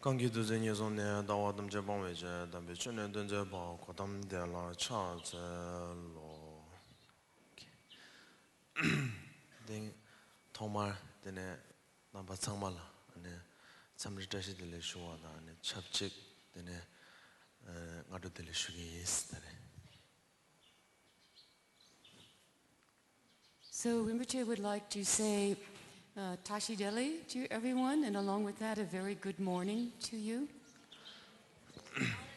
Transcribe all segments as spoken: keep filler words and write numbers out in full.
གང་གིས་ཐུགས་བརྩེ་ཉེར་བཟུང་ནས། ལྟ་བ་ཐམས་ཅད་སྤང་བའི་ཕྱིར། དམ་པའི་ཆོས་ནི་སྟོན་མཛད་པ། གོའུ་ཏམ་དེ་ལ་ཕྱག་འཚལ་ལོ། དེ་ཐོག་མར་དེ་ནས་རྣམ་པ་ཚང་མ་ལ་ཨ་ནི་འཚམས་འདྲི་བཀྲ་ཤིས་བདེ་ལེགས་ཞུ་བ་དང་། ཨ་ནི་ཆབས་ཅིག་དེ་ནས་ཨ་སྔ་དྲོ་བདེ་ལེགས་ཞུ་གི་ཡིན། དེ་ནས། So Rinpoche would like to say, uh, Tashi Delek to everyone, and along with that, a very good morning to you.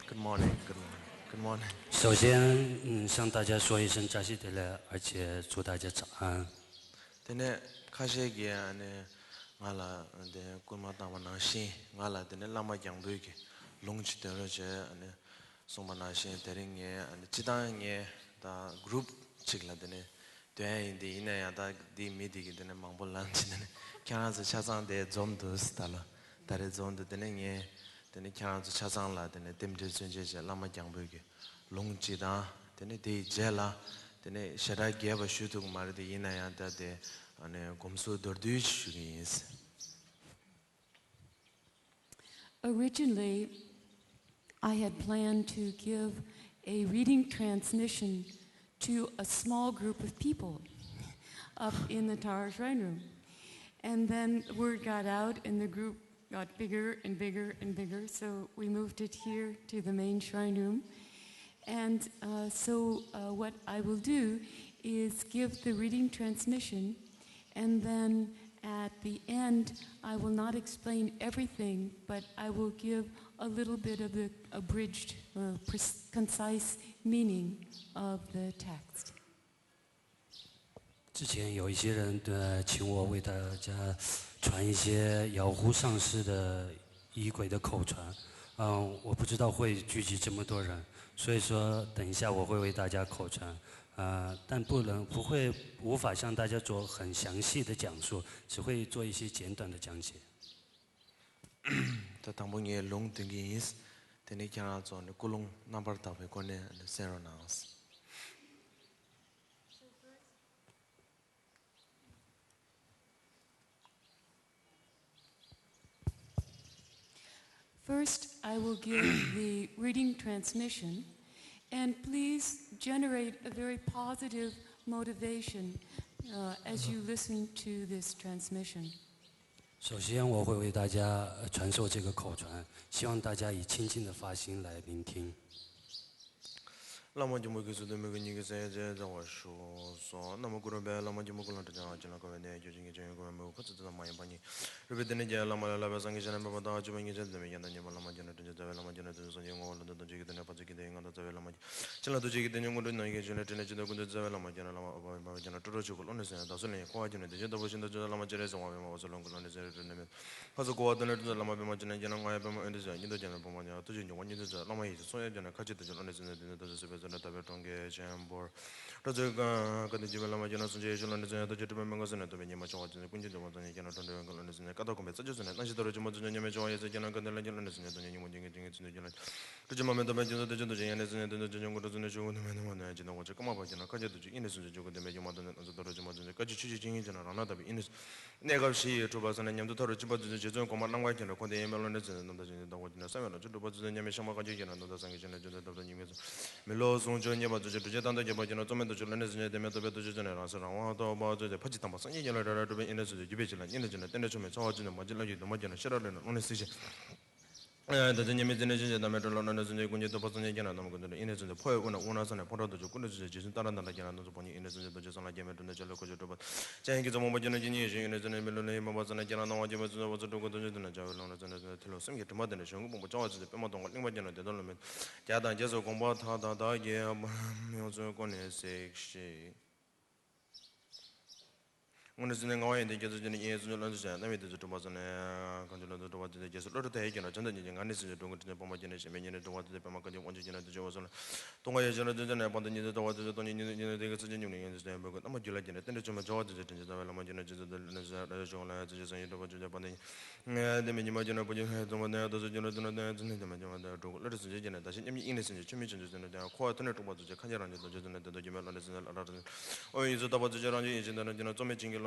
Good morning, good morning, good morning. 首先，嗯，向大家说一声扎西德勒，而且祝大家早安。 དེ་ནས་ཁ་ཤས་ཀྱིས་ཨ་ནི་ང་ལ་དེ་སྐུལ་མ་བཏང་བ་ནང་བཞིན། ང་ལ་དེ་ནས་བླ་མ་རྒྱང་འབོད་ཀྱི་ལུང་ཅིག་འདོན་རོགས་བྱས་ཨ་ནི་གསུངས་པ་ནང་བཞིན། དེ་རིང་ངས་ཨ་ནི་སྤྱིར་བཏང་ངས་ད་གུ་རུབ་ཅིག་ལ་དེ་ནས་འདོན་ཡ་ཡིན། དེ་ཡིན་ན་ཡང་ད་འདི་མི་དེ་གིས་དེ་ནས་མང་པོ་ལབ་ཅིག་དེ་ནས་ཁྱེད་རང་ཚོ་ཆ་ཚང་དེ་འཛོམས་འདུག་ཟེར། ད་ལོ་ད་རེས་འཛོམས་འདུག་དེ་ནས་ངས་དེ་ནས་ཁྱེད་རང་ཚོ་ཆ་ཚང་ལ་དེ་ནས་རྟེན་འབྲེལ་མཚོན་བྱེད་བྱས་བླ་མ་རྒྱང་འབོད་ཀྱི་ལུང་ཅིག་དང་། དེ་ནས་དེ་ཡི་རྗེས་ལ་དེ་ནས་ཞེ་དྲག་རྒྱས་པ་ཞུ་ཐུབ་ཀྱི་མ་རེད། དེ་ཡིན་ན་ཡང་ད་དེ་ཨ་ནི་གོམས་སྲོལ་མདོར་བསྡུས་ཤིག་ཞུ་གི་ཡིན། Originally, I had planned to give a reading transmission to a small group of people up in the Tara Shrine Room. And then word got out, and the group got bigger and bigger and bigger, so we moved it here to the main shrine room. And uh, so, uh, what I will do is give the reading transmission, and then at the end, I will not explain everything, but I will give a little bit of the abridged or pres- concise meaning of the text. 之前有一些人呃请我为大家传一些摇壶上师的仪轨的口传，嗯，我不知道会聚集这么多人，所以说等一下我会为大家口传，呃，但不能不会无法向大家做很详细的讲述，只会做一些简短的讲解。 ད་དང་པོ་ངས་ལུང་འདོན་གྱི་ཡིན། དེ་ནས་ཁྱེད་རང་ཚོ་ནི་ཀུན་སློང་རྣམ་པར་དག་པའི་སྒོ་ནས་ནི་གསན་རོགས་གནང་། First, I will give the reading transmission, and please generate a very positive motivation uh, as you listen to this transmission. 首先，我会为大家呃传授这个口传，希望大家以清净的发心来聆听。 བླ་མ་མགོན་པོ་གི་གཟུགས་དུ་མི་གི་ཉིད་ཀྱི་སེང་གེ་རྩེ་རྩེ་བ་ཞུགས་སོ། ན་མོ་གུ་རུ་པས། བླ་མ་མགོན་པོ་ཀུན་ལ་དྲིན་ཅན་ཨ་ཅེ་ལ་དཀའ་བའི་གནས་ཡོད། ཁྱོད་ཀྱི་ངེས་ཅན་ཡོད་དགོས་པའི་མོས་གུས་ཁོ་ཚོ་དེ་ཙམ་མ་ཡིན་པ་ཉིད། རུས་པའི་གདན་ནས་རྒྱལ་བླ་མ་ལས་བསླབ་པའི་སངས་རྒྱས་ཞལ་ནས་འབད་པ་དང་། བཅུ་པའི་ཉིན་མཚན་དུ་ཉན་པ་བླ་མ་མཁྱེན་ན་དྲིན་ཅན་རྩ་བའི་བླ་མ་མཁྱེན་ན་དོན་དུ་སངས་རྒྱས་ངོ་བོ་ལ་དོན་དམ་ཆོས་ཀྱི་དོན་ནི་ཕར་ཕྱིན་གྱི་དོན་ཡིན་ངོ་ཐོག་རྩ་བའི་བླ་མ་མཁྱེན་ན། ཕྱིན་ལ་ཐུགས་རྗེ་ཀྱི་དོན་ནི་དངོས་གྲུབ་ནམ་མཁའི་ཞིང་ལས་འཕྲིན་ལས་ཅི་ལྟར་ཀུན་ཏུ་རྩ་བའི་བླ་མ་མཁྱེན་ན་བླ་མ་ཨོ་པ་ཨིན་པ་མཁྱེན་ན་སྤྲོ་རོགས་ཆོས་སྐུ་ཀློང་ནས་གསལ་བ་དག་སོ་ལས་ཡིན་འཁོར་བ་ཀུན་ནས་དེ་བཞིན་དུ་ཆོས་དང་ལམ་ཅི་རིགས་སུ་དབང་བའི་མ་འོ་ཚོ་ལོངས་སྐུ་ཀློང་ནས་གསལ་བའི་སྤྲོ་ནས་མེད། ཕ་སུ་གོ་བ་དོན་ལས་སྤྲུལ་ཚོགས་བླ་མ་པདྨ་ཅན་ནས་རྒྱལ་ན་རྔ་ཡབ་པདྨ་ཨོ་འདི་ཟེར་སྙིང་སྟོབས་རྒྱལ་བའི་བུ་མ་ཉག་ཐུགས་རྗེ་འབྱུང་བ་སྙིང་ཐུབ་ཚོགས་བླ་མ་ཡེ་ཤེས་གསུང་ཡབ་རྒྱལ་ན་ཁ་ཆེ་དུ་ཆོས་བློ་གནས་ཟིན་ནས་དེ་ནས་དོན་དུ་སྲིད་པའི་བཟོ་འདྲ་དག་པའི་གྲོང་ཁྱེར་ཆེན་པོར། སྤྲོ་ཚོགས་བཀའ་བཀའ་དྲིན་ཆེ་བའི་བླ་མ་རྒྱལ་ན་གསུང་ཆོས་ཡེ་ཤེས་བློ་གནས་ཟིན་ནས་རྡོ་རྗེ་སྤྲུལ་པའི་མན་ངག་ཟིན་ནས་ཐུབ་པའི་ཉི་མ་ཆུང་བ་ཅན་ཀུན་མཁྱེན་འདུས་པ་ཚོགས་ཉིད་རྒྱལ་ན་འགྲོ་འདྲ་བའི་མགོན་བློ་གནས་ཟིན་ནས་ཀ་དག་གོམས་པའི་རྩ་རྒྱུད་ཟིན་ནས་རྣམ་ཤེས་ལྟ་རུ་ཆེན་པོ་ཚུལ་འཆང་ཉམས་མེད་ཆུང་བ་ཡེ་ཤེས་རྒྱལ་ན་དགའ་ལྡན་ལྷ་མོ་བློ་གནས་ཟིན་ནས་དོན་གཉེར་ཉོན་མོངས་ཀྱི་ངེས་ཀྱི་ངེས་ཚུལ་འདུལ་རྒྱལ་ན། སྤྲོ་ཆེན་མ་མེད་དམ་པའི་རྒྱ་མཚོ་བདེ་ཆེན་རྡོ་རྗེ་ཡེ་ནས་ཟིན་ནས་དོན་དུ་ཆོས་ཀྱི་མགོན་པོ་ཚུལ་འཆང་ཆོས་སྐུ་ནུས་མེད་ནུས་མ་ནུས་ཡང་ཇི་ལྟ་འོ་ཅི་ཀ་མ་བ་རྒྱལ་ན་ཁ་ཆེ་དུ་ཆོས་དབྱིངས་ནས་གསུང་ཆོས་འཇུག་སྐུ་བདེན་པའི་སྒྱུ་མ་དོན་ནི་རྣམ་ཚོགས་རྡོ་རུ་ཆེན་པོ་ཚུལ་འཆང་བཀའ་བརྒྱུད་ཆོས་ཀྱི་དབྱིངས་ཀྱི་ནང་རང་སྣང་དག་པའི་དབྱིངས་ནས། གནས་སྐབས་བཞི་ཡི་འཁྲུལ་པ་སེལ་ནས་ཉམས་རྟོགས་མཐའ་རུ་ཕྱིན་པ་དུས་ཚོད་རྗེ་བཙུན་གོང་མ་རྣམ་དཀར་མཁྱེན་ནས་ཁོང་དེ་ཡིན་པའི་བློ་གནས་ཟིན་ནས་རྣམ་དག་ཅན་གྱི་བདག་པོ་དེ་ནས་བསམ་ཡས་ལ་ཆོས་སྒྲུབ་པ་ཚུལ་འཆང་མཉམ་མེད་ཤར་མ་བཀའ་བརྒྱུད་ཀྱི་ནང་རྣམ་དག་སངས་རྒྱས་ཞལ་ནས་བརྗོད་འདོད་ཐབས་དང་ཉིད་མེད་ཚུལ། མི་སློབ་ཟུང་འཇུག་རྙེད་པ་ཚུལ་འཆང་གྲུབ་ཆེན་རྟ་མདའ་རྒྱས་པ་མཁྱེན་ནས་རྩོད་མེད་རྡོ་རྗེ་བློ་གནས་ཟིན་ནས་དེ་མེད་རྟོགས་པའི་རྡོ་རྗེ་ཅན་ནས་རང་སེམས་རང་དབང་རྟོགས་པ་ཚུལ་འཆང་ཕར་ཕྱིན་དམ་པ་སངས་རྒྱས་ཀྱི་ལ་གྲགས་ར་སྒྲུབ་པའི་དབྱིངས་ནས་ཚུལ་འཆང་རྒྱུད་པའི་བྱིན་རླབས་གནས་ལ་གནས་ལ་ཚུལ་འཆང་དེ་ཕར་ཕྱིན་དམ་པ་སངས་རྒྱས་ཀྱི་ལ་གནས་ལ་ཚུལ་འཆང་དེ་ནས་སྟོན་པའི་ཆོས་མེད་ཚོགས་དཔག་བརྗོད་ནས་མ་བྱིན་ལྷ་བརྒྱུད་འདུས་མ་བརྒྱུད་ནས་ཤེས་རབ་ལས་ནས་གློག་ནས་གསལ་ཞིང་། ཨ་ད་ཚེ་ཉེས་མེད་འཛིན་ནས་ཤེས་བྱ་དམ་པའི་གྲོལ་ལ་གནས་ལ་ཚུལ་འཆང་ཀུན་གྱི་རྟོགས་པ་སངས་རྒྱས་ཀྱི་ལ་དམ་ཀུན་ཏུ་ལ་ཡེ་ནས་ཚུལ་འཆང་འཕོ་བའི་དབུས་ན་དབུ་ནག་ས་ནས་འཕོ་བྲང་རྡོ་རྗེ་སྐུ་ནས་ཚུལ་འཆང་རྗེ་བཙུན་ཏཱ་ར་ནཱ་ཐ་རྒྱལ་ལ་རྣམ་ཚོགས་ཕོ་ཉ་ཡེ་ནས་ཚུལ་འཆང་རྡོ་རྗེ་གསང་ལ་རྒྱལ་མའི་གྲུབ་བརྙེས་ཆ་ལུགས་ཁོ་ཆོས་གྲུབ་པ། ཅན་གྱི་ཚོགས་མང་པོ་ཀྱི་ནི་ཡེ་ཤེས་ཡོན་ནས་ཚུལ་འཆང་མི་ལུས་ལ་ཡེ་མ་པ་ཚུལ་འཆང་རྒྱལ་ལ་སྣང་བ་བརྒྱུད་པའི་ཚུལ་འཆང་བ་ཚུལ་སྒྲུབ་ཀུན་ཏུ་ཚུལ་འཆང་ནས་བྱ་བའི་ལུང་ལ་ཚུལ་འཆང་ཚུལ་འཆང་ཐིག་ལོ་གསུམ་གྱི་དྲི་མ་དེ་ནས་གཞུང་གི་ཕུང་པོ་བྱ་བ་ཚུལ་འཆང་པདྨ་སྟོང་པ་གླིང་པ་རྒྱན་ལ་བདེ་ཐང་ལུ་མེད། རྒྱ་དང་རྒྱ་སོགས་དགོངས་པ་མཐའ་དག་བདག་གིས་མི་ཡོང་ཚུལ་ཀུན་ནས་གཟིགས་ཤིག། དངོས་གནས་ཚུལ་འཆང་ངག་དབང་ཡོན་ཏན་རྒྱ་མཚོ་ཅན་ནི་ཡེ་ཚུལ་འཆང་བློ་གནས་ཟིན་ནས་རྣམ་དབྱེ་བདུན་ཚུལ་གྲུབ་པ་ཚུལ་འཆང་གང་ཆོས་ལུགས་དང་གྲུབ་པ་དེ་ཚོ་རྒྱལ་སྲས་བློ་གྲོས་མཐའ་ཡས་ཀྱི་ནང་བྱམས་དང་སྙིང་རྗེ་ངག་གནས་ཚུལ་འཆང་གྲུབ་ཀུན་དྲིན་ཅན་དཔག་མ་བསྐྱོད་ནས་གཞན་ཕན་སྙིང་རྗེ་གྲུབ་པ་དེ་ཚོ་པདྨ་དཀར་ཆེན་དབང་ཕྱུག་ཅན་ནི་དུས་ཀྱི་འོད་ཟེར་ལ། སྟོང་ཁ་ཡེ་ཤེས་ལ་ཚུལ་འཆང་ནས་དཔལ་དུ་ཉི་ཚེ་ལྟ་བ་དེ་ཚོ་སྟོང་ཉིད་ཉི་ཚེ་ཉི་ཚེ་དེ་གི་ཚུལ་འཆང་ཉུང་ནས་ཡོན་ཏན་ཟད་ཡོན་པའི་སྐུ་རྣམ་པར་འགྱུར་ལ་རྒྱལ་ནས་རྟེན་འབྲེལ་ཆོས་མེད་བྱ་བ་དེ་ཚོ་དྲིན་ཅན་རྩ་བའི་བླ་མ་བརྒྱུད་ནས་རྗེ་བཙུན་ཏེ་ལ་ནས་ཟེར་ར་ཞོག་ལ་ཚུལ་འཆང་སངས་རྒྱས་གྲུབ་པ་ཆོས་ཅན་པ་དེ་ཉིད། ལྡན་མིན་ཉི་མ་བརྒྱུད་ནས་བུ་ཁྱོད་ལྷའི་གཙོ་མོ་ནས་རྡོ་རྗེ་རྒྱུད་ལ་ཚུལ་འཆང་ལྡན་ཚུལ་འཆང་ལྡན་ཚུལ་འཆང་ལྡན་འགྲོ་ཀུན་བློ་གྲོས་ཚུལ་འཆང་རྒྱན་ནས་བདག་གཞན་མཉམ་ཉིད་དབྱིངས་ནས་སེམས་ཅན་ཆོས་མིན་ཆོས་འབྱུང་ཚུལ་འཆང་ལྡན་འཁོར་བ་མཐོ་ནས་སྤྲུགས་པ་ཚུལ་འཆང་མཁའ་མཉམ་རང་བཞིན་རྡོ་རྗེ་ཚུལ་འཆང་ལྡན་རྡོ་རྗེ་མེད་བློ་གནས་ཚུལ་འཆང་ལ་རག་ཚུལ་འཆང་ཨོ་ཡིན་ཚུལ་ལྟ་བ་ཚུལ་འཆང་རང་བཞིན་ཡེ་ཤེས་ལྡན་རང་བཞིན་ལ་རྩོལ་མེད་བྱིན་གྱིས་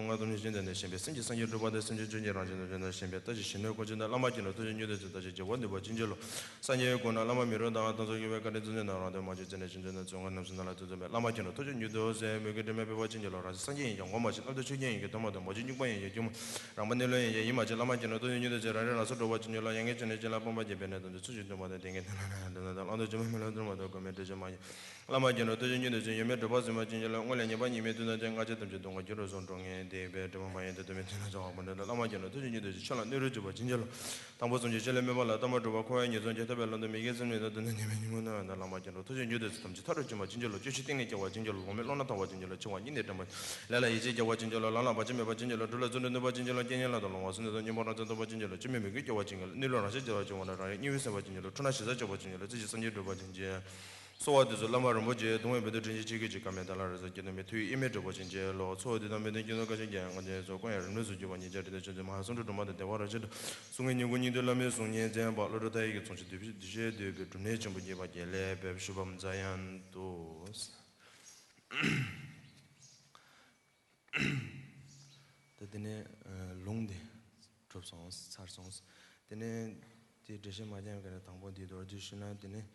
སྡུག་བསྔལ་ཐམས་ཅད་ཞི་བདེ་ནས་ཞེན་པའི་སེམས་ཀྱིས་སངས་རྒྱས་སྒྲུབ་པ་དང་སེམས་ཅན་ཆོས་ཀྱི་རང་བཞིན་དུ་འཇོག་ནས་ཞེན་པའི་ལྟ་ཞིག་གཞན་ནས་གོ་ཆེན་དང་བླ་མ་མཁྱེན་ནོ་ཐུགས་རྗེ་ཉིད་དུ་བྱེད་ལྟ་ཞིག་བྱེད་པ་ནུས་པ་ཅན་གྱི་བློ། སངས་རྒྱས་ཀྱི་གོ་ན་བླ་མ་མི་རོ་དང་དམ་ཚོགས་ཀྱི་བའི་བཀའ་དྲིན་ཚུལ་འཛིན་དང་རང་དོན་མ་བྱས་ཚེ་ནས་བརྩོན་འགྲུས་རྣམ་གསུམ་ནང་ལ་ཐུགས་བརྩོན་པའི་བླ་མ་མཁྱེན་ནོ་ཐུགས་རྗེ་ཉིད་དུ་བྱེད་མོས་གུས་དྲི་མེད་ཕོངས་པ་ཅན་གྱི་བློ། རང་གཞན་སངས་རྒྱས་ཡིན་ཀྱང་ངོ་མ་ཤེས། རྣམ་དག་ཆོས་ཅན་ཡིན་ཀྱང་དོན་མ་མཐོང་། མ་བཅོས་གཉུག་མ་ཡིན་ཀྱང་སྐྱོན་མ་རང་མ་གནས་ལུགས་ཡིན་ཀྱང་ཡིད་མ་ཆེས། བླ་མ་མཁྱེན་ནོ་ཐུགས་རྗེ་ཉིད་དུ་བྱེད། རང་རིག་ལ་སོགས་སྒྲོ་བ་ཅན་གྱི་བློ། ཡ་ངའི་ཆོས་ནི་གཅིག་ལ་སྤངས་པ་བྱས་པས་ནི་དོན་དུ་ཚུལ་བཞིན་སྟོན་པ་དང་དེ་ངས་དེ་ལ་ནི་དོན་དུ་བླང་དོར་ཆོས་མིན་མི་སློབ་སྟོན་མ་དང་གོ་མེད་འགྲེལ་བྱེད་མ་ཡིན། བླ་མ་མཁྱེན་ནོ་ཐུགས་རྗེ་ཉིད་དུ་བྱེད། ཡོད་མེད་གྲུབ་པ་ཟིན་པ་ཅན་གྱི་བློ། སྔོན་ལས་ཉེས་པ་ཉེས་མེད་དུས་དང་ཅན། སྔ་ཕྱི་ཐམས་ཅད་སྡུག་བསྔལ་རྒྱུ་རུ་གསུངས་འགྲོ་ངེས་དེ་བས་དྲི་མ་མ་ཡིན་ཏེ་དོན་མེད་དོན་ལ་བྱ་བ་མ་འདྲ་ལ། བླ་མ་མཁྱེན་ནོ་ཐུགས་རྗེ་ཉིད་དུ་བྱེད། ཆོས་ལ་གནོད་རུ་གྱུར་པ་ཅན་གྱི་བློ། དང་པོ་བསམ་གྱིས་བྱེད་ལས་མེད་པ་ལ་ལྟ་མ་གྲུབ་པ་འཁོར་བའི་ཉེས་ཚབས་ཀྱིས། ཐར་པའི་ལམ་དུ་མི་དགེ་བ་ནི་དོན་དུ་ཉེས་པའི་ཉོན་མོངས་ནི། བླ་མ་མཁྱེན་ནོ་ཐུགས་རྗེ་ཉིད་དུ་བྱེད། ཐམས་ཅད་མཐའ་རུ་ཕྱིན་པ་ཅན་གྱི་བློ། སྐྱོ་ཤས་གཏིང་ནས་སྐྱེ་བ་ཅན་གྱི་བློ། ལོང་མེད་བློ་སྣ་ཐོར་བ་ཅན་གྱི་བློ། འཆིང་བ་སྙིང་ནས་དྲན་པ། ལས་ལ་ཡིད་ཆེས་རྒྱག་པ་ཅན་གྱི་བློ། ལམ་ལ་བག་ཆགས་མེད་པ་ཅན་གྱི་བློ། སྒྲུབ་ལ་བརྩོན་འགྲུས་ནུས་པ་ཅན་གྱི་བློ། བརྙས་ལ་རང་བཙན་ཐོབ་པ་ཅན་གྱི་བློ། གཉིད་ལ་རང་བཙན་ཐོབ་པ་ཅན་གྱི་བློ། སྐྱོན་མེད་མོས་གུས་སྐྱེ་བ་ཅན་གྱི་བློ། གནས་ལུགས་རང་ཤེས་བྱ་བ་ཅན་གྱི་བློ། རང་རིག་གཉིས་པོའི་སེམས་དཔའ་ཅན་གྱི་བློ། འཁྲུལ་སྣང་ཞེ་སྡང་བཅས་པ་ཅན་གྱི་བློ། རྩེ་གཅིག་སངས་རྒྱས་སྒྲུབ་པ་ཅན་གྱི། གསོལ་བ་འདེབས་སོ་བླ་མ་རིན་པོ་ཆེ། གདུང་བའི་བོད་དུ་དྲིན་ཅན་ཆོས་ཀྱི་རྗེ། བཀའ་མེད་དགྲ་ལ་རེ་ཟུང་། སྐྱོན་དང་མེད་ཐུགས་ཡིད་མེད་གྲོལ་བ་ཅན་གྱི་བློ། ཚོགས་འདུས་དང་མི་མཐུན་སྐྱོན་དང་བཀའ་ཆད་རྒྱལ། ང་རྒྱལ་སོགས་དཀོན་ཡང་རིམ་གྲོ་སུ་གྱུར་པ། ཉེས་བྱས་དྲི་དང་ཆོས་འཛིན་མ་ཧཱ་གསུང་སྒྲོག་སྒྲོལ་མ་དང་བདེ་བ་རབ་ཆེན་དང་། གསུང་གི་སྙན་ཁུང་སྙིང་ཐིག་བླ་མའི་གསུང་སྙན་ཙནྡན་པ། བློ་གྲོས་མཐའ་ཡས་ཀྱི་ཚོགས་ཀྱིས་བསྡུས་པའི་སྡུད་ཤོས་བསྡུས་པའི་སྒྲུབ་གནས་ཆེན་པོ་རྒྱས་པ་རྒྱས་ལ་ཕེབས་ཤིས་པའམ་མཛད་ཡང་དུ། ད་དེ་ནས་ཨ་ལུང་དེ་གྲུབ་སོང་། ཚར་སོང་། དེ་ནས་དེ་འགྲེལ་བཤད་མ་རྒྱག་གི་ནས་དང་པོ་འདི་མདོར་བསྡུས་ཞུས་ན། དེ་ནས་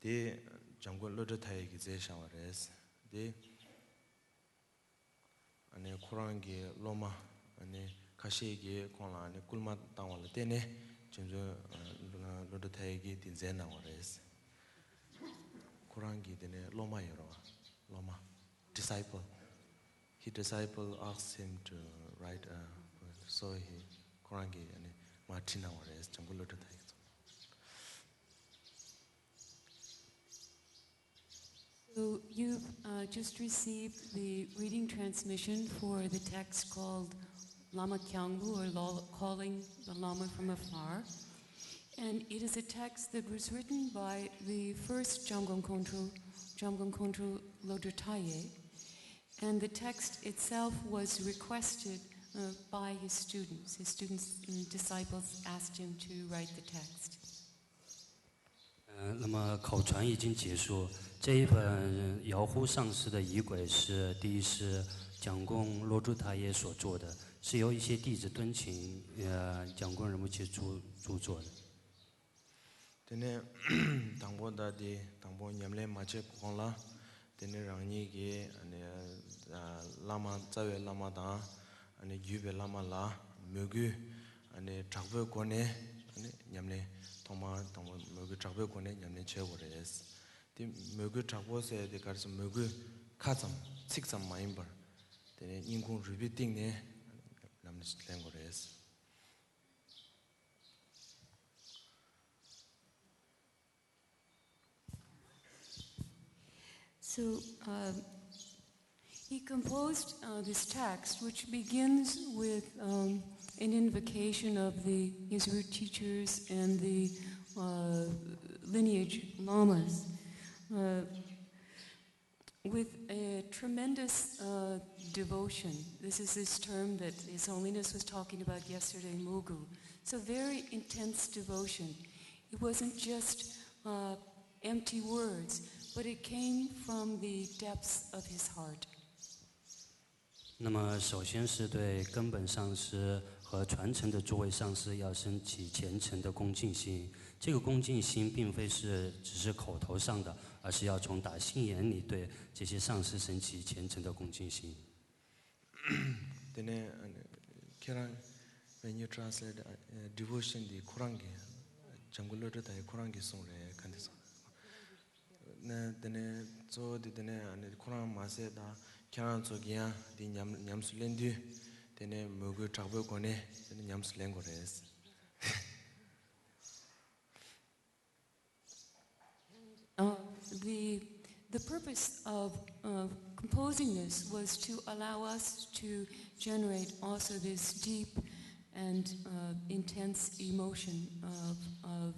དེ་འཇམ་མགོན་བློ་གྲོས་མཐའ་ཡས་ཀྱིས་མཛད་བཞག་པ་རེད། དེ་ཨ་ནི་ཁོ་རང་གི་སློབ་མ་ཨ་ནི་ཁ་ཤས་ཀྱིས་ཁོང་ལ་ཨ་ནི་སྐུལ་མ་བཏང་བ་ལ་བརྟེན་ནས་རྗེ་བཙུན་ཨ་བློ་གྲོས་མཐའ་ཡས་ཀྱིས་དེ་མཛད་གནང་བ་རེད། ཁོ་རང་གི་དེ་ནས་སློབ་མ་ཡོད་རེད་བ། སློབ་མ། disciple. His disciple asked him to write a, so he, ཁོ་རང་གིས་ཨ་ནི་མར་བྲིས་གནང་བ་རེད། འཇམ་མགོན་བློ་གྲོས་མཐའ་ཡས་ཀྱིས། So you've uh, just received the reading transmission for the text called Lama Kyangbu, or Lal- Calling the Lama from Afar. And it is a text that was written by the first Jamgon Kongtrul, Jamgon Kongtrul Lodrö Thaye. And the text itself was requested uh, by his students. His students and disciples asked him to write the text. 呃，那么口传已经结束，这一本姚扈上师的仪轨是第一师讲供洛珠塔耶所做的，是由一些弟子敦勤，呃，讲供仁波切著著作的。 དེ་ནས་དང་པོ་ད་དེ་དང་པོ་ཉམས་ལེན་མ་བྱས་གོང་ལ། དེ་ནས་རང་ཉིད་ཀྱི་ཨ་ནི་བླ་མ་རྩ་བའི་བླ་མ་དང་ཨ་ནི་བརྒྱུད་པའི་བླ་མ་ལ་མོས་གུས་ཨ་ནི་དྲག་པོའི་སྒོ་ནས་ཨ་ནི་ཉམས་ལེན་ཐོག་མར་དང་པོ་མོས་གུས་དྲག་པོའི་སྒོ་ནས་ཉམས་ལེན་བྱེད་དགོས་རེད། དེ་མོས་གུས་དྲག་པོ་ཟེར་དེ་ག་རེ་ཟེར། མོས་གུས་ཁ་ཙམ་ཚིག་ཙམ་མ་ཡིན་པར་དེ་ནས་སྙིང་ཁུང་རུས་པའི་གཏིང་ནས་ཉམས་ལེན་དགོས་རེད། So uh, he composed uh, this text, which begins with um, an invocation of the Yesur teachers and the uh, lineage lamas. Uh, with a tremendous uh, devotion. This is this term that His Holiness was talking about yesterday, mogu. So, very intense devotion. It wasn't just uh, empty words, but it came from the depths of his heart. 那么，首先是对根本上师和传承的诸位上师要升起虔诚的恭敬心。这个恭敬心并非是只是口头上的，而是要从打心眼里对这些上师升起虔诚的恭敬心。 དེ་ནས་ཁྱེད་རང་། When you translate uh, devotion དེ་ཁོ་རང་གི་ལྗང་གུ་བློ་གྲོས་དང་ཁོ་རང་གི་གསུང་རེད། ག་འདི་སོང་། ནས་དེ་ནས་གཙོ་བོ་དེ་དེ་ནས་ཁོ་རང་མ་ཟད་དང་ཁྱེད་རང་ཚོ་གིས་ཡང་དེ་ཉམས་ཉམས་སུ་ལེན་དུས། དེ་ནས་མོས་གུས་དྲག་པོའི་སྒོ་ནས་དེ་ནས་ཉམས་སུ་ལེན་དགོས་རེད། Uh, the, the purpose of uh, composing this was to allow us to generate also this deep and uh, intense emotion of, of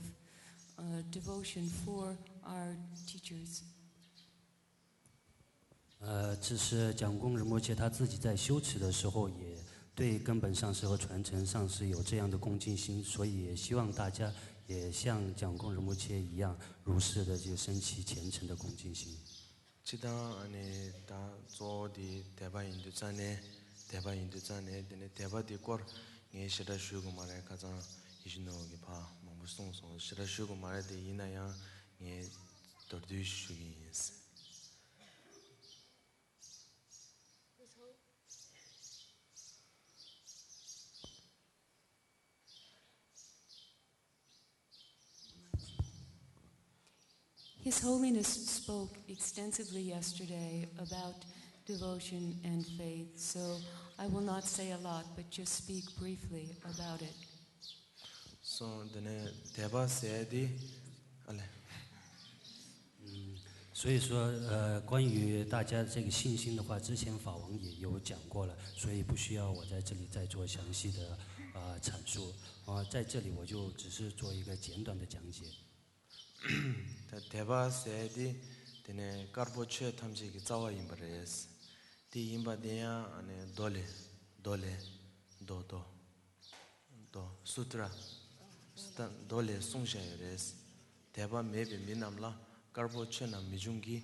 uh, devotion for our teachers. 呃，其实讲供仁波切他自己在修持的时候，也对根本上师和传承上师有这样的恭敬心，所以也希望大家也像讲供仁波切一样，如是的这个升起虔诚的恭敬心。 སྤྱི་བཏང་ཨ་ནི་ད་གཙོ་བོ་དེ་དད་པ་ཡིན་དུས་ཙང་ནས། དད་པ་ཡིན་དུས་ཙང་ནས། དེ་ནས་དད་པ་དེ་སྐོར་ངས་ཞེ་དྲག་ཞུ་དགོས་མ་རེད། ཁ་སང་ཡིད་བཞིན་ནོར་བུ་གིས་ཕར་མང་པོ་གསུངས་སོང་། ཞེ་དྲག་ཞུ་དགོས་མ་རེད། དེ་ཡིན་ན་ཡང་ངས་མདོར་བསྡུས་ཞུ་གི་ཡིན། His Holiness spoke extensively yesterday about devotion and faith, so I will not say a lot but just speak briefly about it. སོང་། དེ་ནས་དད་པ་ཟེར་དེ་ཨ་ལས། 所以说，呃，关于大家这个信心的话，之前法王也有讲过了，所以不需要我在这里再做详细的呃阐述。啊，在这里我就只是做一个简短的讲解。 ད་དད་པ་ཟེར་དེ་དེ་ནས་དཀར་པོ་ཆོས་ཐམས་ཅད་ཀྱི་རྩ་བ་ཡིན་པ་རེད། དེ་ཡིན་པ་དེ་ཡང་ཨ་ནི་མདོ་ལས། མདོ་ལས། མདོ་མདོ། མདོ་སུ་ཏྲ། སུ་ཏྲ་མདོ་ལས་གསུངས་བཞག་ཡོད་རེད། དད་པ་མེད་པའི་མི་རྣམས་ལ་དཀར་པོ་ཆོས་རྣམས་མི་འབྱུང་གི།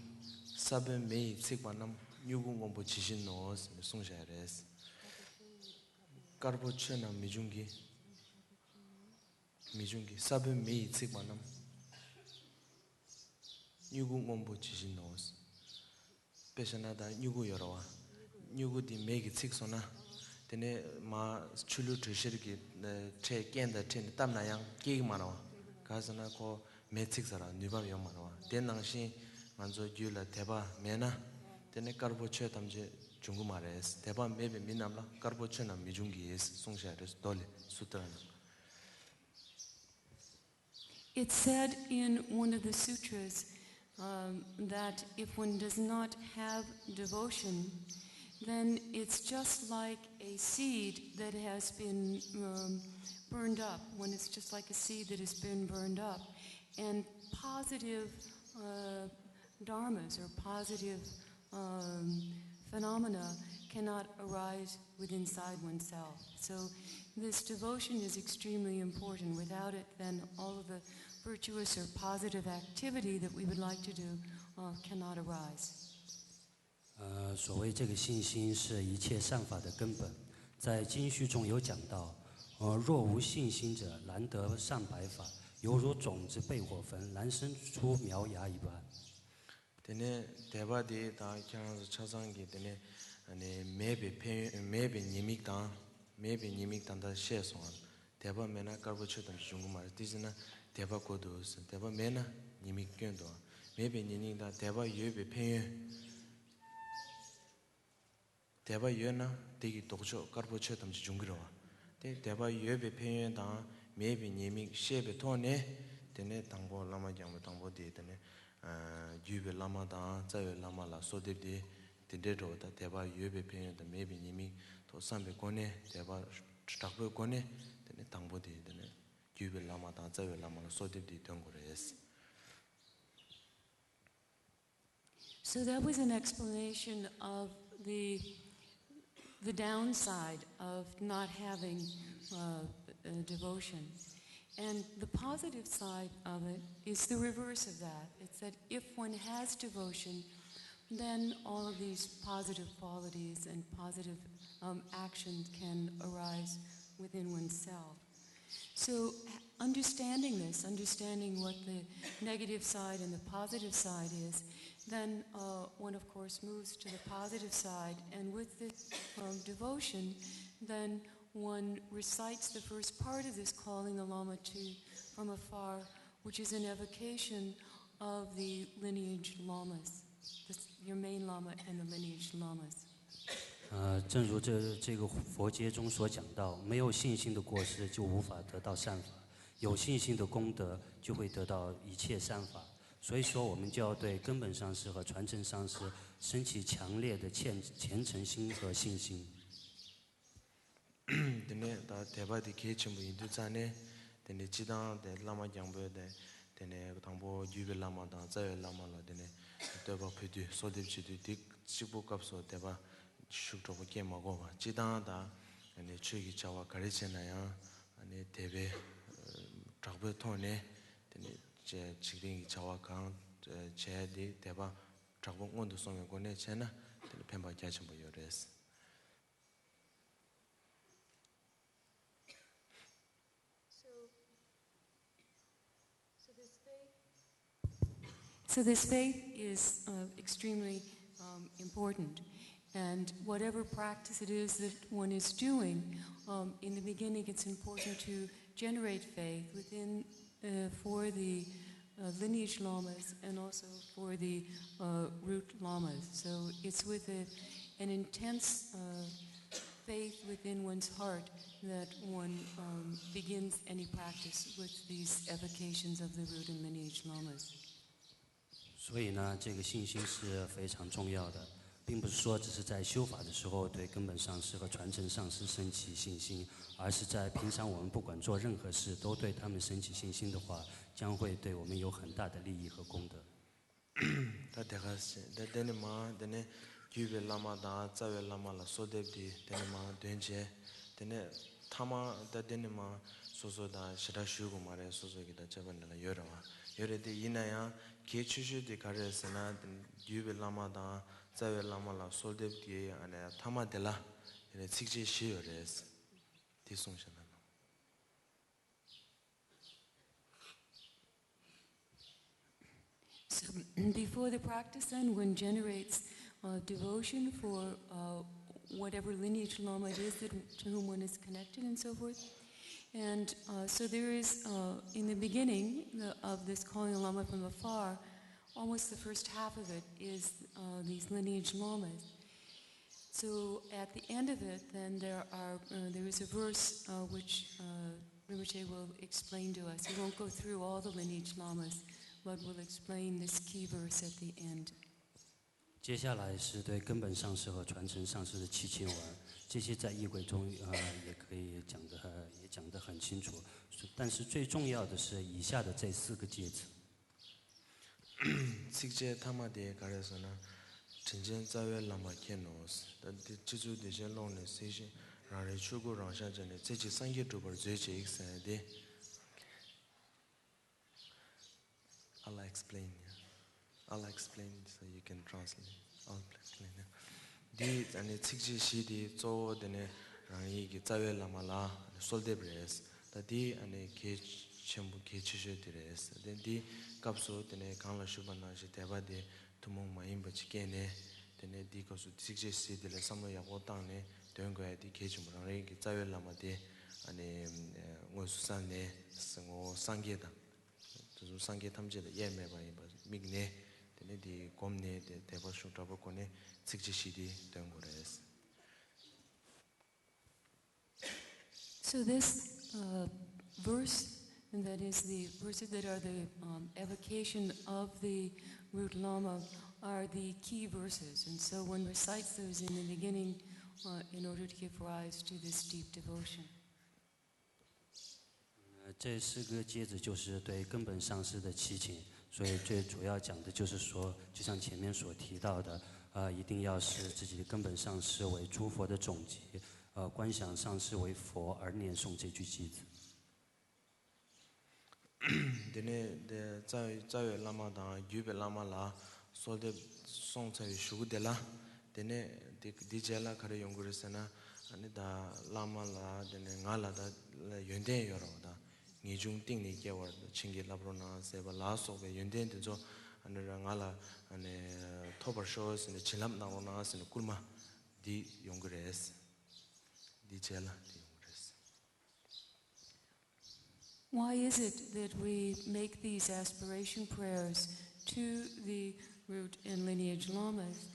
ས་བོན་མེ་ཡིས་ཚིག་པ་རྣམས་མྱུ་གུ་སྔོན་པོ་ཇི་བཞིན་ནོ་ཟེར་ནས་གསུངས་བཞག་ཡོད་རེད། དཀར་པོ་ཆོས་རྣམས་མི་འབྱུང་གི། མི་འབྱུང་གི། ས་བོན་མེ་ཡིས་ཚིག་པ་རྣམས། མྱུ་གུ་སྔོན་པོ་ཇི་བཞིན་ནོ། དཔེ་བཞག་ན་ད་མྱུ་གུ་ཡོད་རེད་བ། མྱུ་གུ་དེ་མེ་གིས་ཚིག་སོང་ན། དེ་ནས་མར་ཆུ་ལུད་དྲོད་གཤེར་གྱི་ནས་ཁྲལ་རྐན་དང་ཁྲལ་ནས་བཏབ་ན་ཡང་སྐྱེ་གི་མ་རེད་བ། ག་ཟེར་ན་ཁོ་མེ་ཚིག་ཚར་ར་ནུས་པ་ཡོད་མ་རེད་བ། དེ་ནང་བཞིན་ང་ཚོ་རྒྱུད་ལ་དད་པ་མེད་ན། དེ་ནས་དཀར་པོ་ཆོས་ཐམས་ཅད་འབྱུང་གི་མ་རེད། དད་པ་མེད་པའི་མི་རྣམས་ལ་དཀར་པོ་ཆོས་རྣམས་མི་འབྱུང་གི་གསུངས་བཞག་རེད། མདོ་ལས་སུ་ཏྲ་ནང་། It's said in one of the sutras um, that if one does not have devotion, then it's just like a seed that has been um, burned up, when it's just like a seed that has been burned up. And positive uh, dharmas or positive um, phenomena cannot arise within inside oneself. So this devotion is extremely important. Without it, then all of the virtuous or positive activity that we would like to do uh, cannot arise. 呃，所谓这个信心是一切善法的根本，在经序中有讲到，呃，若无信心者，难得善百法，犹如种子被火焚，难生出苗芽一般。 དེ་ནས་དད་པ་དེ་དང་ཁྱེད་རང་ཚོ་ཆ་ཚང་གི་དེ་ནས་ཨ་ནི་མེད་པའི་ཕན་ཡོན། མེད་པའི་ཉེས་དམིགས་དང་། མེད་པའི་ཉེས་དམིགས་ད་ལྟ་བཤད་སོང་ང་། དད་པ་མེད་ན་དཀར་པོ་ཆོས་ཐམས་ཅད་འབྱུང་གི་མ་རེད། དེ་ཟེར་ན་དད་པ་དགོས་འདུག་ཟེར། དད་པ་མེད་ན་ཉེས་དམིགས་སྐྱོན་འདུག། མེད་པའི་ཉེས་དམིགས་དང་དད་པ་ཡོད་པའི་ཕན་ཡོན། དད་པ་ཡོད་ན་དེ་གི་ལྡོག་ཕྱོགས་དཀར་པོ་ཆོས་ཐམས་ཅད་འབྱུང་གི་རེད་བ། དེ་དད་པ་ཡོད་པའི་ཕན་ཡོན་དང་མེད་པའི་ཉེས་དམིགས་ཤེས་པའི་ཐོག་ནས། དེ་ནས་དང་པོ་བླ་མ་རྒྱལ་བ་དང་པོ་དེ་དེ་ནས་ བརྒྱུད་པའི་བླ་མ་དང་རྩ་བའི་བླ་མ་ལ་གསོལ་འདེབས་དེ། དེ་འདྲའི་འགྲོ་བ་དང་དད་པ་ཡོད་པའི་ཕན་ཡོན་དང་མེད་པའི་ཉེས་དམིགས་ཐོག་བསམ་པའི་སྒོ་ནས། དད་པ་དྲག་པོའི་སྒོ་ནས་དེ་ནས་དང་པོ་དེ་དེ་ནས་བརྒྱུད་པའི་བླ་མ་དང་རྩ་བའི་བླ་མ་ལ་གསོལ་འདེབས་དེ་འདོན་དགོས་རེད། So that was an explanation of the the downside of not having uh, uh, devotion. And the positive side of it is the reverse of that. It's that if one has devotion, then all of these positive qualities and positive um, actions can arise within oneself. So, understanding this, understanding what the negative side and the positive side is, then uh, one, of course, moves to the positive side. And with this um, devotion, then one recites the first part of this calling the Lama to from afar, which is an evocation of the lineage lamas, the, your main lama and the lineage lamas. 呃，正如这这个佛经中所讲到，没有信心的过失就无法得到善法，有信心的功德就会得到一切善法。所以说，我们就要对根本上师和传承上师升起强烈的虔虔诚心和信心。 དེ་ནས་ད་དད་པ་དེ་གལ་ཆེན་པོ་ཡིན་དུས་ཙང་ནས། དེ་ནས་སྤྱི་བཏང་དེ་བླ་མ་རྒྱང་འབོད་དེ། དེ་ནས་དང་པོ་བརྒྱུད་པའི་བླ་མ་དང་རྩ་བའི་བླ་མ་ལ་དེ་ནས་བསྟོད་པ་ཕུལ་དུས་གསོལ་འདེབས་བྱེད་དུས། དེ་གཅིག་པོ་སྐབས་སུ་དད་པ་ཤུགས་དྲག་པོ་སྐྱེ་མ་དགོས་པ། སྤྱི་བཏང་ད་ནས་ཆོས་ཀྱི་བྱ་བ་ག་རེ་བྱས་ན་ཡང་། ནས་དད་པའི་དྲག་པོའི་ཐོག་ནས་དེ་ནས་འཇིག་རྟེན་གྱི་བྱ་བ་གང་བྱས་དེ་དད་པ་དྲག་པོ་སྔོན་དུ་སོང་བའི་སྒོ་ནས་བྱས་ན། དེ་ལ་ཕན་པ་རྒྱ་ཆེན་པོ་ཡོད་རེད། So, so this faith, so this faith is uh, extremely um, important. And whatever practice it is that one is doing, um, in the beginning it's important to generate faith within uh, for the uh, lineage lamas and also for the uh, root lamas. So it's with a, an intense uh, faith within one's heart that one um, begins any practice with these evocations of the root and lineage lamas. 所以呢，这个信心是非常重要的，并不是说只是在修法的时候对根本上师和传承上师升起信心，而是在平常我们不管做任何事都对他们升起信心的话，将会对我们有很大的利益和功德。 ད་དེ་ག་ཟེ་ད་དེ་ནི་མ་དེ་ནས་བརྒྱུད་པའི་བླ་མ་དང་རྩ་བའི་བླ་མ་ལ་གསོལ་འདེབས་དེ་དེ་ནི་མ་འདོན་བྱས། དེ་ནས་ཐ་མ་ད་དེ་ནི་མ་སོ་སོ་དང་ཞེ་དྲག་ཞུ་དགོས་མ་རེད། སོ་སོ་གི་ད་ཁྱད་པར་འདི་ལ་ཡོད་རེད་བ། ཡོད་རེད་དེ། ཡིན་ན་ཡང་གལ་ཆེ་ཤོས་དེ་ག་རེད་ཟེར་ན། བརྒྱུད་པའི་བླ་མ་དང་རྩ་བའི་བླ་མ་ལ་གསོལ་འདེབས་དེ་ཨ་ནི་ཐ་མ་དེ་ལ་ཡིན་ནའི་ཚིགས་བཅད་བཞི་ཡོད་རེད། དེ་གསུངས་བཞག་ན་ནོ། So before the practice, then, one generates uh, devotion for uh, whatever lineage lama it is that, to whom one is connected and so forth. And uh, so there is, uh, in the beginning of this calling a lama from afar, almost the first half of it is uh, these lineage lamas. So at the end of it, then there are uh, there is a verse uh, which uh, Rinpoche will explain to us. He won't go through all the lineage lamas, but will explain this key verse at the end. 接下来是对根本上师和传承上师的祈请文，这些在仪轨中呃也可以讲的也讲得很清楚，但是最重要的是以下的这四个偈子。 ཚིགས་བཅད་ཐ་མ་དེ་ག་རེ་ཟེར་ན། དྲིན་ཅན་རྩ་བའི་བླ་མ་མཁྱེན་ནོ། ད་འདི་སྤྱི་གཙུག་བདེ་ཆེན་ཀློང་ནས་གསལ་ཞིང་རང་རིག་ཆོས་སྐུར་རང་ཤར་བྱས་ནས། རྩེ་གཅིག་སངས་རྒྱས་འགྲུབ་པར་མཛོད་ཅིག་ཟེར་ཏེ། I'll explain. I'll explain so you can translate. I'll explain. འདི་ཨ་ནི་ཚིགས་བཅད་བཞི་དེ་གཙོ་བོ་དེ་ནི་རང་ཉིད་ཀྱི་རྩ་བའི་བླ་མ་ལ་གསོལ་འདེབས་རེད། ད་འདི་ཨ་ནི་གལ་ཆེན་པོ་གལ་ཆེ་ཤོས་དེ་རེད། དེ་འདི་སྐབས་སུ་དེ་ནི་གོང་ལ་ཞུས་པ་ནང་བཞིན་དད་པ་དེ་ཐུན་མོང་མ་ཡིན་པ་ཅིག་སྐྱེས་ནས། དེ་ནས་འདི་སྐབས་སུ་ཚིགས་བཅད་བཞི་དེ་ལ་བསམ་བློ་ཡག་པོ་བཏང་ནས་འདོན་དགོས་ཡ་དེ་གལ་ཆེན་པོ། རང་རང་གི་རྩ་བའི་བླ་མ་དེ་ཨ་ནི་དངོས་སུ་བསམ་ནས། ངོ་བོ་སངས་རྒྱས་དང་། དེ་ཚོ་སངས་རྒྱས་ཐམས་ཅད་ལ་དབྱེར་མེད་པ་ཡིན་པ་དམིགས་ནས། དེ་ནས་དེ་བསྒོམས་ནས་དེ་དད་པ་ཤུགས་དྲག་པོ་སྒོ་ནས་ཚིགས་བཅད་བཞི་དེ་འདོན་དགོས་རེད། So this uh, verse And that is, the verses that are the um, evocation of the root Lama are the key verses. And so one recites those in the beginning uh, in order to give rise to this deep devotion. 呃，这四个偈子就是对根本上师的祈请，所以最主要讲的就是说，就像前面所提到的，呃，一定要视自己的根本上师为诸佛的总集，呃，观想上师为佛而念诵这句偈子。 དེ་ནས་དེ་རྩ་བའི་རྩ་བའི་བླ་མ་དང་བརྒྱུད་པའི་བླ་མ་ལ་གསོལ་འདེབས་སོང་ཚར་བའི་གཞུག་གུ་དེ་ལ། དེ་ནས་དེ་འདི་རྗེས་ལ་ག་རེ་ཡོང་གི་རེད་ཟེར་ན། ཨ་ནི་ད་བླ་མ་ལ་དེ་ནས་ང་ལ་ད་ཡོན་ཏན་ཡོད་རེད་བ། ད་ངེས་འབྱུང་གཏིང་ནས་སྐྱེ་བར་བྱིན་གྱིས་བརླབ་རོགས་གནང་ཟེར་བ་ལ་སོགས་པའི་ཡོན་ཏན་དེ་ཚོ་ཨ་ནི་ར་ང་ལ་ཨ་ནི་ཐོབ་པར་ཤོག་ཟེར་ནས་བྱིན་རླབས་གནང་རོགས་གནང་ཟེར་ནས་བསྐུལ་མ་འདི་ཡོང་གི་རེད། འདི་རྗེས་ལ་འདི་ཡོང་གི་རེད། Why is it that we make these aspiration prayers to the root and lineage lamas?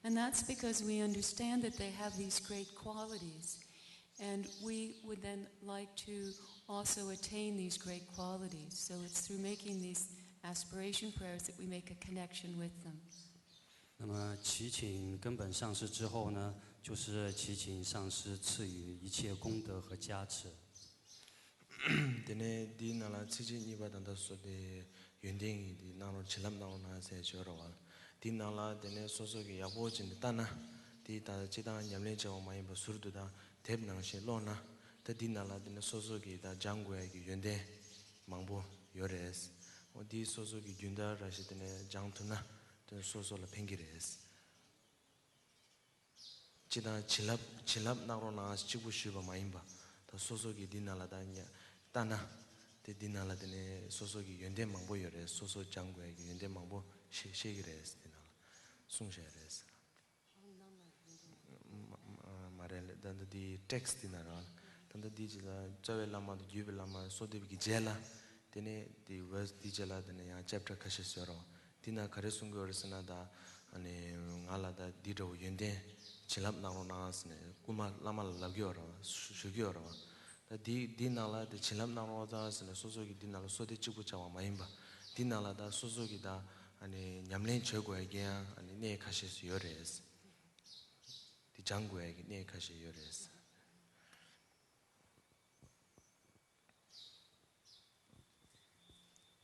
And that's because we understand that they have these great qualities. And we would then like to also attain these great qualities. So it's through making these aspiration prayers that we make a connection with them. 那么祈请根本上师之后呢，就是祈请上师赐予一切功德和加持。 དེ་ནས་འདིའི་ནང་ལ་ཚིགས་བཅད་གཉིས་པ་ད་ལྟ་སོ་དེ་ཡོན་ཏན་གྱི་འདི་གནང་རོགས་བྱིན་རླབས་གནང་རོགས་གནང་ཟེར་བརྗོད་རོགས། དེའི་ནང་ལ་དེ་ནས་སོ་སོ་གི་ཡག་པོ་བྱས་ནས་ལྟ་ན། དེ་ད་སྤྱི་བཏང་ཉམས་ལེན་བྱས་པ་མ་ཡིན་པ་ཟུར་དུ་དང་དེབ་ནང་བཞིན་ཀློག་ན། ད་འདིའི་ནང་ལ་དེ་ནས་སོ་སོ་གི་ད་སྦྱང་དགོས་ཡ་གི་ཡོན་ཏན་མང་པོ་ཡོད་རེད། འོ་འདི་སོ་སོ་གི་རྒྱུན་ལྟར་ར་ཞིག་དེ་ནས་སྦྱང་ཐུབ་ན་དེ་སོ་སོ་ལ་ཕན་གྱི་རེད། སྤྱི་བཏང་བྱིན་རླབས་བྱིན་རླབས་གནང་རོགས་གནང་གཅིག་པུ་ཞུས་པ་མ་ཡིན་པ། ད་སོ་སོ་གི་འདི་ནང་ལ་ད་ཉ་ལྟ་ན། དེ་འདི་ནང་ལ་དེ་ནས་སོ་སོ་གི་ཡོན་ཏན་མང་པོ་ཡོད་རེད། སོ་སོ་སྦྱང་དགོས་ཡ་གི་ཡོན་ཏན་མང་པོ་ཤེས་ཤེས་ཀྱི་རེད། འདི་ནང་ལ་གསུངས་བཞག་རེད། མ་མ་རེད་ལེ། ད་ལྟ་འདི་ཊེག་སི་འདི་ནང་རང་ད་ལྟ་འདི་ཅི་ལ་རྩ་བའི་བླ་མ་དང་བརྒྱུད་པའི་བླ་མ་གསོལ་འདེབས་ཀྱི་རྗེས་ལ། དེ་ནས་དེ་བར་སི་དེའི་རྗེས་ལ་དེ་ནས་ཡང་ཅེབ་ཊར་ཁ་ཤས་བཟོས་རོགས། དེ་ན་ག་རེ་གསུང་གི་ཡོད་རེད་ཟེར་ན། ད་ཨ་ནི་ང་ལ་ད་འདི་འདྲ་བོ་ཡོན་ཏན་བྱིན་རླབས་གནང་རོགས་གནང་ཟེར་ནས་བསྐུལ་མ་བླ་མ་ལ་ལབ་ཀྱི་ཡོད་རེད་བ། ཞུ་ཞུ་གི་ཡོད་རེད་བ། ད་འདི་འདི་ནང་ལ་དེ་བྱིན་རླབས་གནང་རོགས་གནང་ཟེར་ནས་སོ་སོ་གི་འདི་ནང་ལ་གསོལ་འདེབས་གཅིག་པུ་བྱ་བ་མ་ཡིན་པ། འདི་ནང་ལ་ད་སོ་སོ་གི་ད་ཨ་ནི་ཉམས་ལེན་བྱེད་དགོས་ཡ་གི་ཡང་ཨ་ནི་གནས་ཁ་ཤས་སུ་ཡོད་རེད། དེ་སྦྱང་དགོས་ཡ་གི་གནས་ཁ་ཤས་ཡོད་རེད།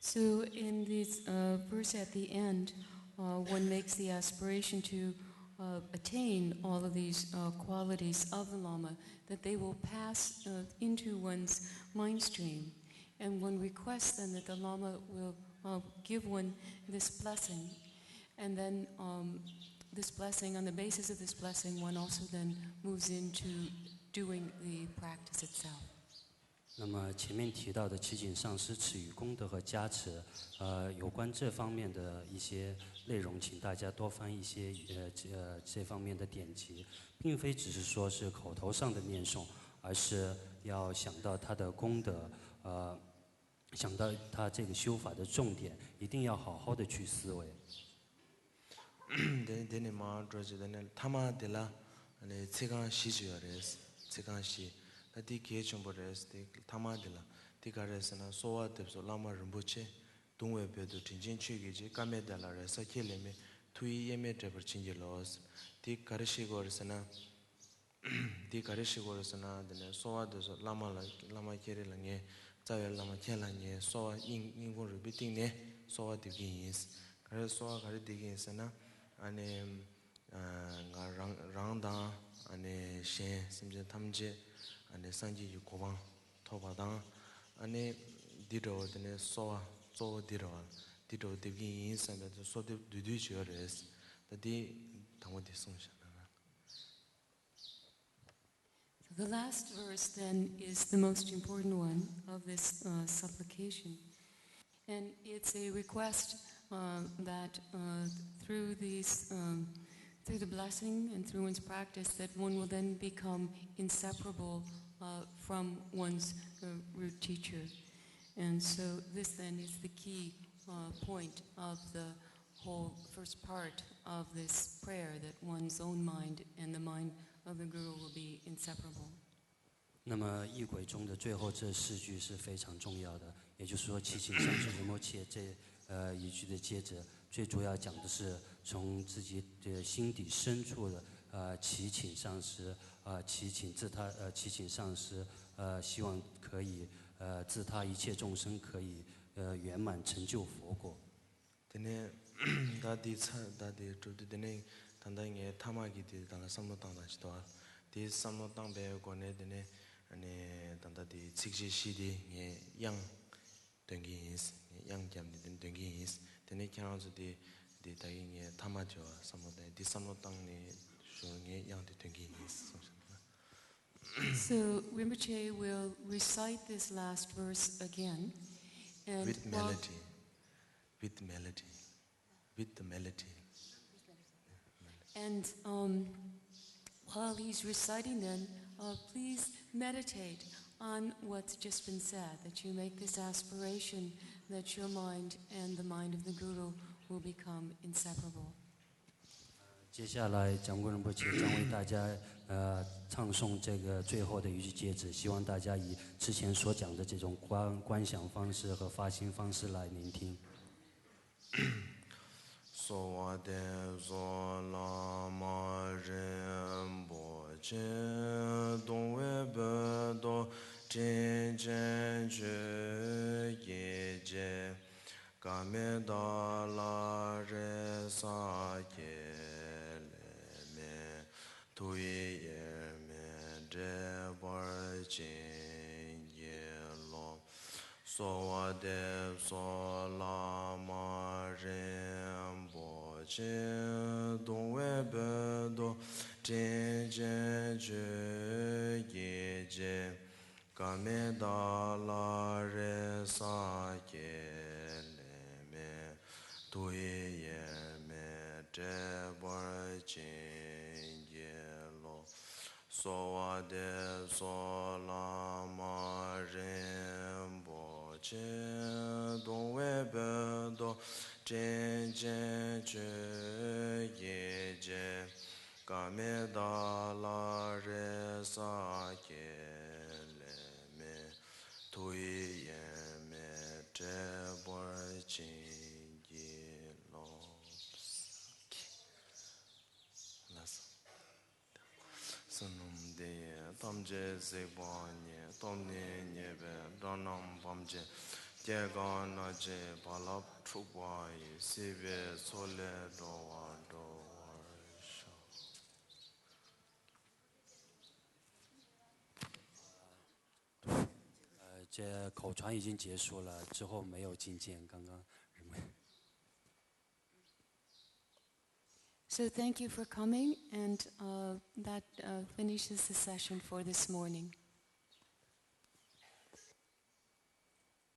So, in this uh, verse at the end, uh, one makes the aspiration to uh, attain all of these uh, qualities of the Lama, that they will pass uh, into one's mind stream. And one requests then that the Lama will uh, give one this blessing. And then um, this blessing, on the basis of this blessing, one also then moves into doing the practice itself. 那么前面提到的祈请上师赐予功德和加持，呃，有关这方面的一些内容，请大家多翻一些呃这呃这方面的典籍，并非只是说是口头上的念诵，而是要想到它的功德，呃，想到它这个修法的重点，一定要好好的去思维。 དེ་དེ་ནས་མར་འགྲོ་ཅིག་དེ་ནས་ཐ་མ་དེ་ལ་ཚིག་རྐང་བཞི་ཅིག་ཡོད་རེད། ཚིག་རྐང་བཞི། ད་འདི་གལ་ཆེན་པོ་རེད། དེ་ཐ་མ་དེ་ལ་འདི་ག་རེ་ཟེར་ན། གསོལ་བ་འདེབས་སོ་བླ་མ་རིན་པོ་ཆེ། གདུང་བའི་དཔལ་དུ་དྲིན་ཅན་ཆོས་ཀྱི་རྗེ། བཀའ་མེད་བདག་ལ་རེ་ས་ཁྱེད་ལས་མེད། ཐུགས་ཡིད་གཡེལ་མེད་འདྲེན་པར་བྱིན་གྱིས་རློབས། འདི་ག་རེ་ཤེས་དགོས་རེད་ཟེར་ན། འདི་ག་རེ་ཤེས་དགོས་རེད་ཟེར་ན། དེ་ནས་གསོལ་བ་འདེབས་སོ་བླ་མ་ལ། བླ་མ་ཁྱེད་རེ་ལ་ངས། རྩ་བའི་བླ་མ་ཁྱེད་ལ་ངས་གསོལ་བ་སྙིང་སྙིང་ཁུང་རུས་པའི་གཏིང་ནས་གསོལ་བ་འདེབས་ཀྱི་ཡིན། ག་རེ་གསོལ་བ་ག་རེ་འདེབས་ཀྱི་ཡིན་ཟེར་ན། ཨ་ནི་ང་རང་རང་དང་ཨ་ནི་གཞན་སེམས་ཅན་ཐམས་ཅད་ཨ་ནི་སངས་རྒྱས་ཀྱི་གོ་འཕང་ཐོབ་པ་དང་། ཨ་ནི་འདི་འདྲ་བོ་དེ་ནས་གསོལ་བ་གཙོ་བོ་འདི་འདྲ་བ་འདི་འདྲ་བོ་འདེབས་ཀྱི་ཡིན་བསམ་པའི་གསོལ་འདེབས་བསྡུས་བསྡུས་བྱས་ཡོད་རེད། ད་འདི་དང་པོ་འདི་གསུངས་བཞག་ན། The last verse then is the most important one of this uh, supplication. And it's a request uh, that uh, through these, um, through the blessing and through one's practice, that one will then become inseparable uh, from one's uh, root teacher. And so this then is the key uh, point of the whole first part of this prayer, that one's own mind and the mind of the Guru will be inseparable. 那么仪轨中的最后这四句是非常重要的，也就是说祈请上师仁波切这呃一句的接着，最主要讲的是从自己的心底深处的呃祈请上师，呃祈请自他呃祈请上师，呃希望可以呃自他一切众生可以呃圆满成就佛果。 དེ་ནས་ད་དེའི་ཚར་ད་དེ་གྲུབ་དུས་དེ་ནས་ད་ལྟ་ངས་ཐ་མག་གི་དེ་ད་ལ་བསམ་བློ་བཏང་དང་ཞིག་འདུག་ཨ། དེའི་བསམ་བློ་བཏང་པའི་སྒོ་ནས་དེ་ནས་ཨ་ནི་ད་ལྟ་དེ་ཚིགས་བཅད་བཞི་དེ་ངས་དབྱངས་འདོན་གྱི་ཡིན། ངས་དབྱངས་བརྒྱབ་ནས་དེ་འདོན་གྱི་ཡིན། དེ་ནས་ཁྱེད་རང་ཚོ་དེ་དེ་ད་གིན་ངས་ཐ་མག་བརྗོད་པ་བསམ་བློ་བཏང་། དེ་བསམ་བློ་བཏང་ནས་ཞོར་ངས་དབྱངས་དེ་འདོན་གྱི་ཡིན་གསུངས་བཞག་ན། So Rinpoche will recite this last verse again, and with while melody, with melody, with the melody. And um, while he's reciting them, uh, please meditate on what's just been said, that you make this aspiration that your mind and the mind of the Guru will become inseparable. 接下来，讲古仁波切将为大家呃唱诵这个最后的一句偈子，希望大家以之前所讲的这种观观想方式和发心方式来聆听。 གསོལ་བ་འདེབས་སོ་བླ་མ་རིན་པོ་ཆེ། གདུང་བའི་བོད་དུ་དྲིན་ཅན་ཆོས་ཀྱི་རྗེ། ཀ་མད་ལ་རེ་ས་ཀྱེ་ལེ་མེ། ཐུགས་ཡིད་དབྱེར་མེད་འདྲེས་པར་བྱིན་གྱིས་རློབས། གསོལ་བ་འདེབས་སོ་བླ་མ་རིན་པོ་ཆེ། གདུང་བའི་བོད་དུ་དྲིན་ཅན་ཆོས་ཀྱི་རྗེ། ཀ་མད་ལ་རེ་ས་ཀྱེ་ལེ་མེ། ཐུགས་ཡིད་དབྱེར་མེད་འདྲེས་པར་བྱིན་གྱིས་རློབས། གསོལ་བ་འདེབས་སོ་བླ་མ་རིན་པོ་ཆེ། གདུང་བའི་བོད་དུ་དྲིན་ཅན་ཆོས་ཀྱི་རྗེ། ཀ་མད་ལ་རེ་ས་ཀྱེ་ལེ་མེ། ཐུགས་ཡིད་དབྱེར་མེད་འདྲེས་པར་བྱིན་གྱིས་རློབས། ལགས་སོ། བསོད་ནམས་འདི་ཡིས་ཐམས་ཅད་གཟིགས་པ་ཉིད། ཐོབ་ནས་ཉེས་པའི་དགྲ་རྣམས་ཕམ་བྱས་ཏེ། སྐྱེ་རྒ་ན་འཆིའི་རྦ་རླབས་འཁྲུགས་པ་ཡི། སྲིད་པའི་མཚོ་ལས་འགྲོ་བ་སྒྲོལ་བར་ཤོག། 呃，这口传已经结束了，之后没有经卷，刚刚。 So thank you for coming, and uh, that uh, finishes the session for this morning.